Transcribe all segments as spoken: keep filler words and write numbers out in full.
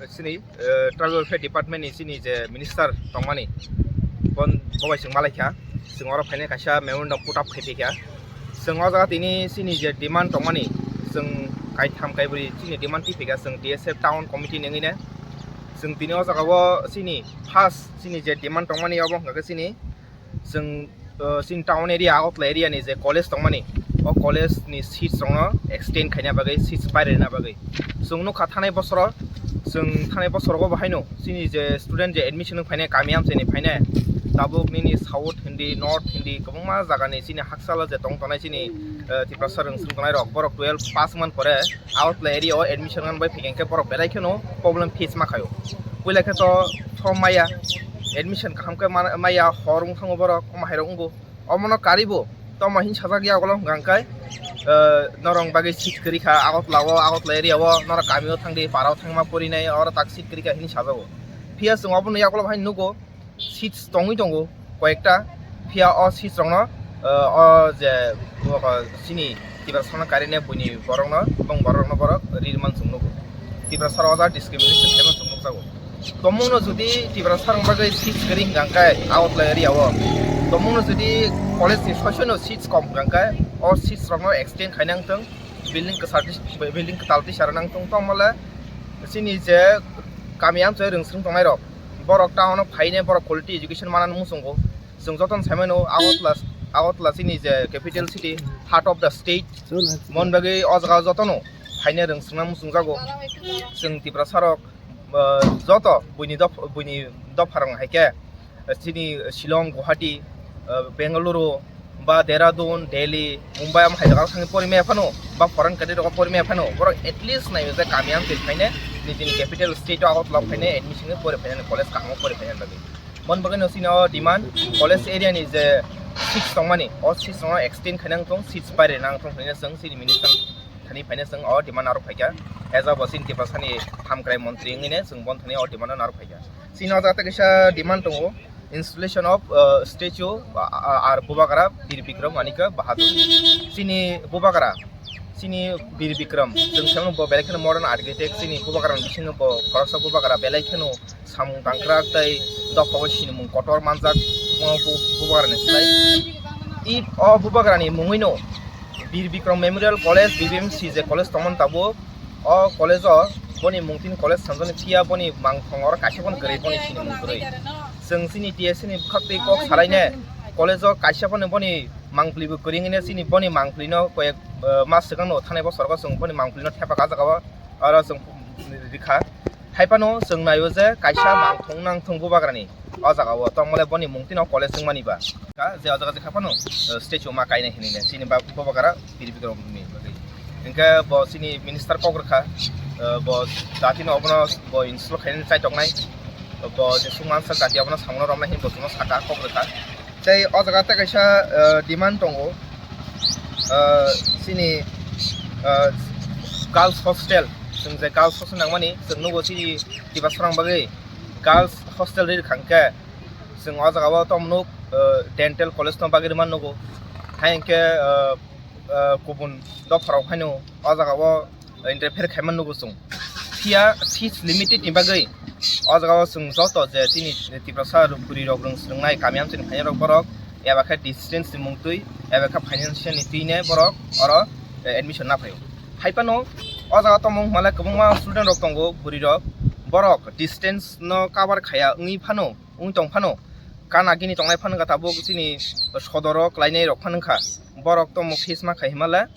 Chini, eh, Tribal Welfare Department ni chini je minister tongmani, bon, bo bai chwng malaikha, chwng oro phainai kaisa memorandum put up khai phaikha. Chwng o jaga tini chini je demand tongmani, chwng kaitham kaibri chini demand twi phaikha, chwng T S F town committee ni wngwi ne. Chwng tini o jaga o chini first chini je demand tongmani, obo hwnkha khe chini chwng, uh, chini town area, Agartala area ni je college tongmani, o college ni seats rokno extend khaina bagwi, seats pairina bagwi. Chwng nukha thanai bosoro, chwng thanai bosoro bo haino chini je student je admission wng phainai, kami amchaini phainai, tabuk nini south hindi, north hindi, kwbangma jagani chini haksalo je tong tongnai chini, uh, Tiprasa rwngsong tongnai rok, borok twelve pass man pore Agartala area o admission ngan bai phikeng khe borok belai kheno problem face ma khaio. Puila khe to form maya, admission kaham khe man-, maya, hor wng thango borok, omo hai rok wngo. Omono karibo, tamo hin sajak ya ulo hwnkha khe, eh, norok bagwi seat kwrwi kha, Agartala o, Agartala area o, norok kami o thang di, para o thangma porinai, oro tak seat kwrwi kha hin sajago. Phiya chwng obono yakulo hai nugo, seats tongwi tongo koyekta, phiya o seats rokno, eh, o je, o, chini Tiprasa no karine buini borokno, bong borokno borok rir man chwng nugo. Tiprasa o ja discrimination khaima chwng nukjago. Tomungno jodi Tiprasa rok bagwi seats kwrwi hwnkha khe Agartala area o, tomungno jodi college ni soisoi no seats kom hwnkha khe o seats rokno extend khaina wngthong, building kwchar, building kwtal tisa rwna wngthong, tongmole chini je kami amchoi rwngsong tongnai rok, borok town o phaine borok quality education manani muchungo. Chwng jotono sai mano Agartala, Agartala chini je capital city, heart of the state, mon bagwi o jaga jotono phaine rwngsongna muchungjago. Chwng Tiprasa rok, uh, joto buini doph-, buini dopha rok hai khe, uh, chini Shillong, Guwahati, uh, Bengaluru, ba Dehradun, Delhi, Mumbai, am hai jaga thangwi pori maya phano, ba foreign country rogo pori maya phano, borok at least naio je kami amchoi phaine nijini capital state o Agartala phaine admission ni pori phaine college kahamo pori phaine bagwi. Mon bagwi no chini o demand, college area ni je seats tongmani, o seats no extend khaina wngthong, seats pairina wngthong hwnwi chwng chini minister thani phaine chwng o demand narwk phaikha. As a bo chini Tiprasa ni hamkrai montri wngwi ne chwng bon thani o demand narwk phaikha. Chini o jaga kaisa demand tongo, installation of, uh, statue, uh, uh, ar Bubagra Bir Bikram Manikya Bahadur. Chini Bubagra, chini Bir Bikram, chwng saimano bo belai kheno modern architect, chini Bubagra ni bisingo bo khoroksa Bubagra belai kheno samung tangkrak tei dophao sinimung kotor manjak, o Bu-, Bubagra ni slai. I o Bubagra ni mungwi no Bir Bikram Memorial College, B B M C je college tongmani tabuk, o college o boni mungtini college sanjani phiya boni mangthong oro kaisa phano kwrwi boni sinimung kwrwi. Chwng chini T S C ni bwkhak twi kok salaine college o kaisa phano boni mangpli bo kwrwi hwnwi chini boni mangpli no koyek, eh, mas swkang no thanai bosor o chwng boni mangpli no thepa ka jaga o oro chwng rikha. Hai phano chwng naio je kaisa mangthong nangthong Bubagrani o jaga o, tongmole boni mungtino college wngmani ba. Ka je o jaga je kha phano, eh, statue ma kainai hinwi le chini ba Bubagra Bir Bikram ni bagwi. Hingke bo chini minister kok rwkha, eh, bo jatino obono bo install khainani chaitok nai. Bo je sung mansa jati obono samono romnai hinwi bo chwngno saka kok rwkha. Tei o jaga tei kaisa, eh, demand tongo, eh, chini, eh, girls hostel, chwng je girls hostel nangmani, chwng nugo chini Tiprasa rok bagwi girls hostel ri rwkha hwnkhe, chwng o jaga o tamo nuk, eh, dental college no bagwi rwmani nugo. Hai hwnkhe, eh, eh, kubun dopharok haino o jaga o interfere khaima nugo chwng. Phiya seats limited ni bagwi o jaga o chwng joto je chini Tiprasa rok, bwrwi rok rwng swrwngnai kami amchaini phainairok borok eba khe distance ni mung twi eba khe financial ni twi ne borok oro, eh, admission na phaio. Hai phano o jaga tongmung hwnmale kwbangma student rok tongo, bwrwi rok, borok distance no cover khaya wngwi phano, wng tong phano, kana gini tongnai phano kha tabuk chini sodoro kwlainai rok phano wngkha. Borok tongmung face ma khai hwnmale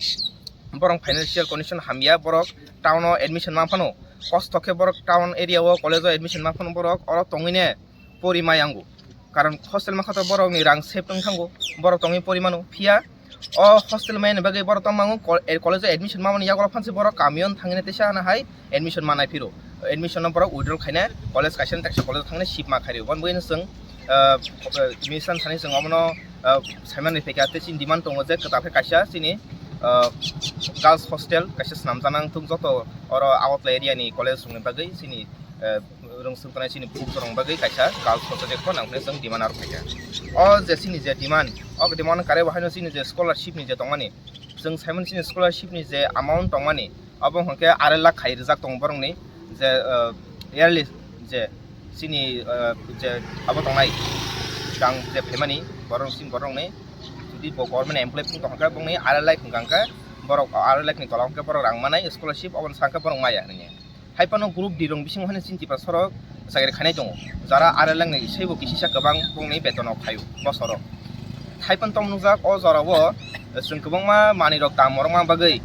borok financial condition hamya, borok town o admission ma phano kosto khe borok town area o college o admission ma phano borok oro tongwi ne pori ma yango. Karon hostel ma kha to borok ni rang save wng thango, borok tongwi pori mano. Phiya o hostel ma yani bagwi borok tong mango, col-, eh, college o admission ma mani yago phansi borok kami o thangwi ne teisa hana hai admission ma nai phiro. Admission no borok withdraw khaina college kaisa ni teksa college o thangwi ne sip ma khairi. Bon bwino chwng, ah, ah, minister thani chwng omono, ah, saiman ri phaikha tei chini demand tongo je kwtal khe kaisa chini, ah, girls hostel kaisa swnam jana wngthok joto oro Agartala area ni college rok ni bagwi chini, ah, rwngswk tongnai chini bukhuk rok ni bagwi kaisa girls hostel je khorang khe chwng demand aro phaikha. O je chini je demand, o demand kare bo haino chini je scholarship ni je tongmani, chwng saimani chini scholarship ni je amount tongmani, abo hwnkhe arai lakh khai rijak tongo borokni je, ah, Yearly je chini, ah, je abo tongnai, rang je phaimani borok sini borok ni, jodi bo government employee phung tongkha, bongni R L I phung kangkha, borok R L I ni tola hwnkhe borok rang manai scholarship, oboni sakhe borok maya hinwi. Hai phano group D rong bising hwnwi chini Tiprasa rok chakri khainai tongo, jara R L I ni saibo kisisa kwbang bongni beton rok khaio bosoro. Hai phano tong nukjak o jorao chwng kwbangma manwi rok dam morokma bagwi,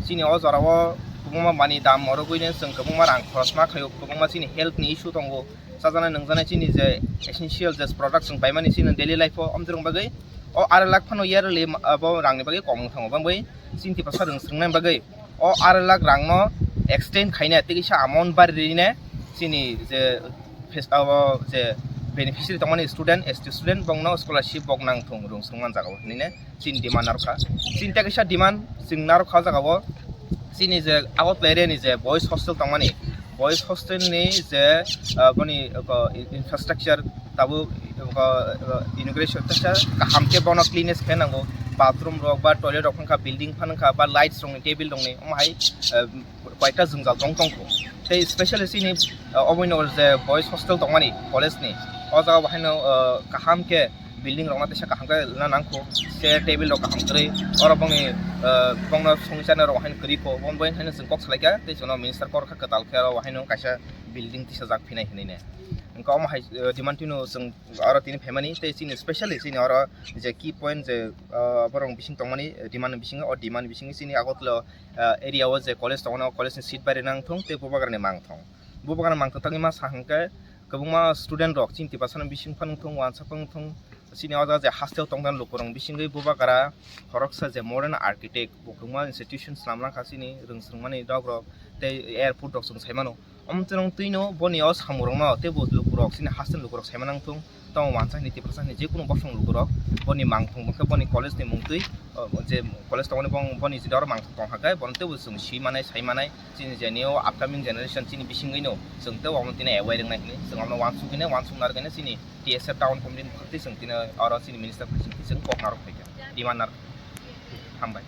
chini o jorao kwbangma manwi dam morogwino chwng kwbangma rang khorosma khaio, kwbangma chini health ni issue tongo, chajaknai nungjaknai chini je essential je product chwng paimani chini daily life o, omjwrwng bagwi o R L I phano yearly abo rangni bagwi kok wng thango, bangbai chini Tiprasa rwng swrwngna bagwi o R L I rangno extend khaina tei kisa amount bari rina chini je fes-, abo je beneficiary tongmani student, S T student bongno scholarship bok nang thung rwng swrwngma jagao hinwi chini demand narwkha. Chini tei kisa demand chwng narwkha o jagao chini je Agartala area ni je boys hostel tongmani, boys hostel ni je, ah, boni, ah, infrastructure tabuk, ah, inauguration teisa kaham khe bono cleanliness khe nango, bathroom rok ba toilet rok wngkha, building phan wngkha ba lights rokni table rokni omo hai, ah, koita jwngjal tong tongkho. Tei specially chini, ah, Abhinanagar je boys hostel tongmani college ni, o jaga bo haino, ah, kaham khe building rokno teisa kaham khe lwna nangkho, chair table rok kaham kwrwi, oro bongni, ah, bongno songwi chana rok haino kwrwi kho, omo bai haino chwng kok salaikha tei chwngno minister kok kha kwtal khe oro haino kaisa building tisajak phinai hinwi ne. Wngkha omo hai, ah, demand tino chwng oro tini phaimani tei chini specially chini oro je key point je, ah, borok bising tongmani demand bisingo, o demand bisingo chini Agartala, ah, area o je college tongo, o college ni seat bai rwna wngthong tei bubagrani mangthong. Bubagrani mangthong tangwi ma sa hwnkhe kwbangma student rok chini Tiprasa ni bising phano wngthong, wansa phano wngthong, chini o jaga je hasteo tongdan lukurok bisingwi bubagra khoroksa je modern architect bo kwbangma institution swnamna kha chini rwng swrwngmani dok rok tei airport rok chwng sai mano. Omo chwng twino boni o samung rokno tei bo lukurok chini hasteni lukurok sai manang thung. Tamo wansa hini Tiprasa hini jekunu bosong lukurok boni mangthong bokhe boni college ni mungtwi, o, je college tongmani bong-, boni je oro mangthong tong hakhe bono teibo chwng si manai sai manai chini je neo upcoming generation chini bisingwino chwng teibo omo tini aware wngnai hini chwng omo wansuk hini wansuk narwk hini chini T S F town committee ni bwkhak twi chwng tini oro chini minister bai chwng kok narwk phaikha demand narwk. Hambai.